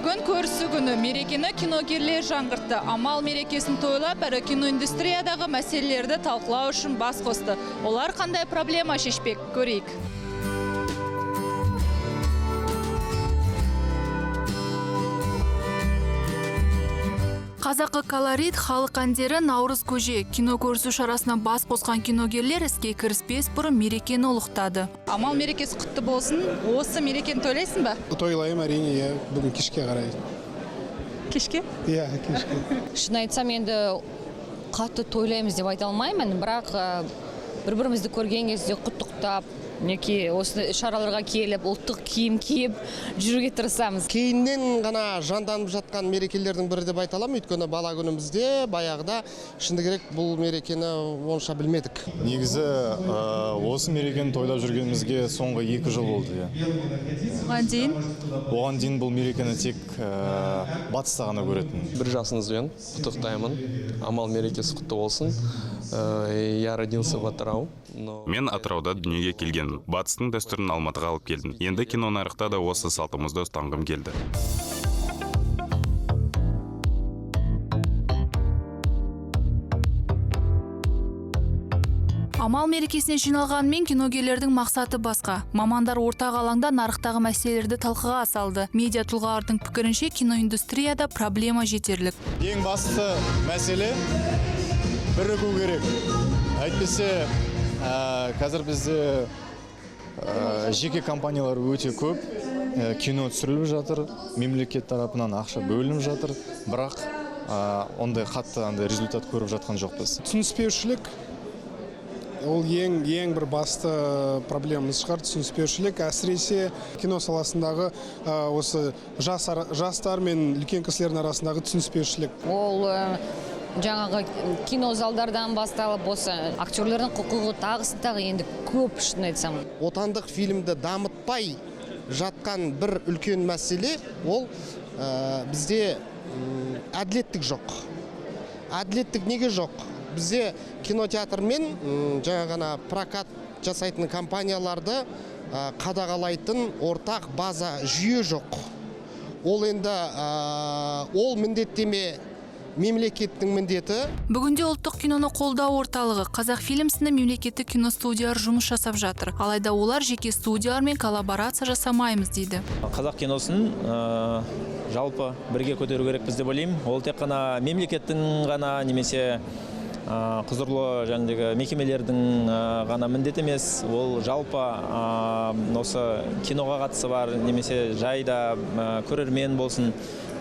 Бүгін көрісу күні, мерекені киногерлер жаңғыртты. Амал мерекесін тойлап, әрі киноиндустриядағы мәселелерді талқылау үшін бас қосты. Олар қандай проблема шешпек, көрейік. Қазақы колорит, халық әндері, наурыз көже. Кино көрісу шарасына бас қосқан киногерлер іске кіріспес бұрын мерекені ұлықтады. Амал мерекесі құтты болсын. Осы мерекені тойлайсың ба? Тойлаймын, әрине, иә, бүгін кешке қарай. Кешке? Иә, кешке. Шын айтсам, енді қатты тойлаймыз деп айта алмаймын, бірақ бір-бірімізді көрген кезде құттықтап, мінекей осы шараларға келіп, ұлттық киім киіп жүруге тырысамыз. Кейіннен ғана жанданып жатқан мерекелердің бірі деп айта аламын, өйткені бала күнімізде баяғыда шыны керек бұл мерекені онша білмедік. Негізі осы мерекені тойлап жүргенімізге соңғы 2 жыл болды. Оған дейін? Оған дейін бұл мерекені тек батыста ғана көретін. Бір жасыңызбен құттықтаймын. Амал мерекесі құтты болсын. Я родился в Атырау. Мен Атырауда дүниеге келгенмін. Батыстың дәстүрін Алматыға алып келдім. Енді кино нарықта да осы салтымызды ұстанғым келді. Амал мерекесіне жиналғанымен киногерлердің мақсаты басқа. Мамандар ортақ алаңда нарықтағы мәселелерді талқыға салды. Медиа тұлғалардың пікірінше, киноиндустрияда проблема жетерлік. Ең басты мәселе бірігу керек. Әйтпесе, қазір бізде жеке компаниялар өте көп, кино түсіріліп жатыр, мемлекет тарапынан ақша бөлініп жатыр, бірақ ондай қатты андай результат көріп жатқан жоқпыз. Түсініспеушілік ол ең бір басты проблемамыз шығар, түсініспеушілік, әсіресе кино саласындағы осы жастар мен үлкен кісілердің арасындағы түсініспеушілік. Ол жаңағы кинозалдардан басталып, осы актерлердің құқығы тағысын тағы енді көп, шын айтсам. Отандық фильмді дамытпай жатқан бір үлкен мәселе ол бізде әділеттік жоқ. Әділеттік неге жоқ? Бізде кинотеатр мен жаңа ғана прокат жасайтын компанияларды қадағалайтын ортақ база жүйе жоқ. Ол енді ол міндеттеме мемлекеттің міндеті. Бүгінде ұлттық киноны қолдау орталығы Қазақфильм сынды мемлекеттік киностудиялар жұмыс жасап жатыр. Алайда олар жеке студиялармен коллаборация жасамаймыз дейді. Қазақ киносын жалпы бірге көтеру керекпіз деп ойлаймын. Ол тек қана мемлекеттің ғана немесе құзырлы жәндегі мекемелердің ғана міндеті емес, ол жалпы осы киноға қатысы бар немесе жайда көрермен болсын,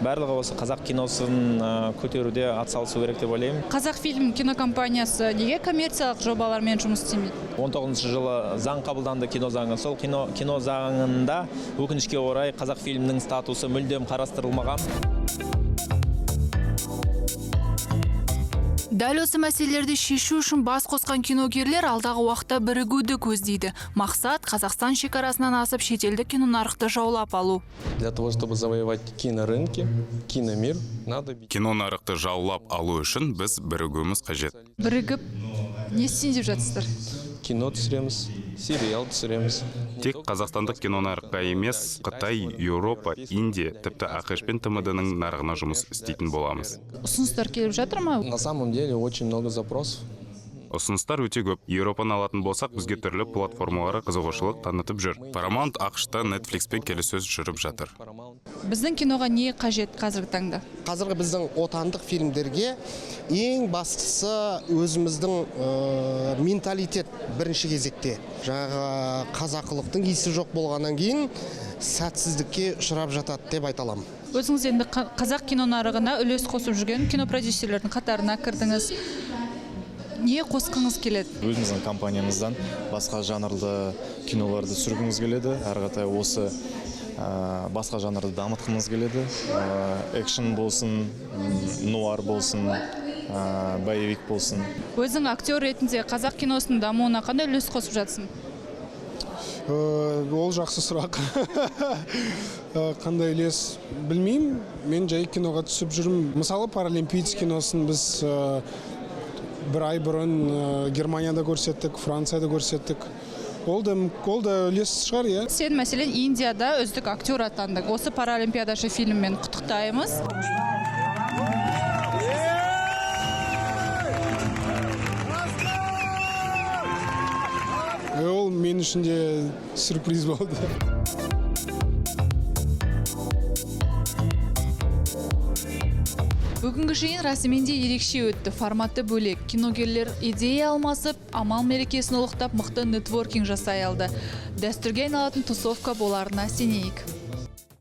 барлығы осы қазақ киносын көтеруде атсалысу керек деп ойлаймын. Қазақфильм кинокомпаниясы неге коммерциялық жобалармен жұмыс істемейді? 19 жылы заң қабылданды, кино заңы. Сол кино заңында өкінішке орай Қазақфильмнің статусы мүлдем қарастырылмаған. Дәл осы мәселелерді шешу үшін бас қосқан киногерлер алдағы уақытта бірігуді көздейді. Мақсат Қазақстан шекарасынан асып шетелдік кинонарықты жаулап алу. Для того, чтобы завоевать кинорынки, киномир, надо Кино нарықты жаулап алу үшін біз бірігуіміз қажет. Бірігіп не істейін деп жатсыздар? Кино түсіреміз, сериал түсіреміз. Тек қазақстандық кинонарыққа емес, Қытай, Еуропа, Индия, тіпті АҚШ пен ТМД-ның нарығына жұмыс істейтін боламыз. Ұсыныстар келіп жатыр ма? На самом деле очень много запросов. Ұсыныстар өте көп. Еуропаны алатын болсақ, бізге түрлі платформаларға қызығушылық танытып жүр. Paramount АҚШ-та Netflix-пен келіссөз жүріп жатыр. Біздің киноға не қажет қазіргі таңда? Қазіргі біздің отандық фильмдерге ең бастысы өзіміздің менталитет бірінші кезекте. Жаңағы қазақылықтың иісі жоқ болғаннан кейін сәтсіздікке ұшырап жатады деп айта аламын. Өзіңіз енді қазақ кино нарығына үлес қосып жүрген кинопродюсерлердің қатарына кірдіңіз. Не қосқыңыз келеді? Өзіміздің компаниямыздан басқа жанрлы киноларды түсіргіміз келеді. Әрі қаратай осы басқа жанрды дамытқымыз келеді. Экшн болсын, нуар болсын, боевик болсын. Өзің актер ретінде қазақ киносының дамуына қандай үлес қосып жатсың? Ол жақсы сұрақ. Қандай үлес білмеймін. Мен жай киноға түсіп жүрмін. Мысалы, Паралимпиец киносын біз бір ай бұрын Германияда көрсеттік, Францияда көрсеттік. Ол да үлес шығар, иә. Сен, мәселен, Индияда үздік актер атандың. Осы «Паралимпиадашы» фильмімен құттықтаймыз. Ол мен үшін де сюрприз болды. Бүгінгі жиын расымен де ерекше өтті. Форматы бөлек. Киногерлер идея алмасып, Амал мерекесін ұлықтап, мықты нетворкинг жасай алды. Дәстүрге айналатын тусовка боларына сенейік.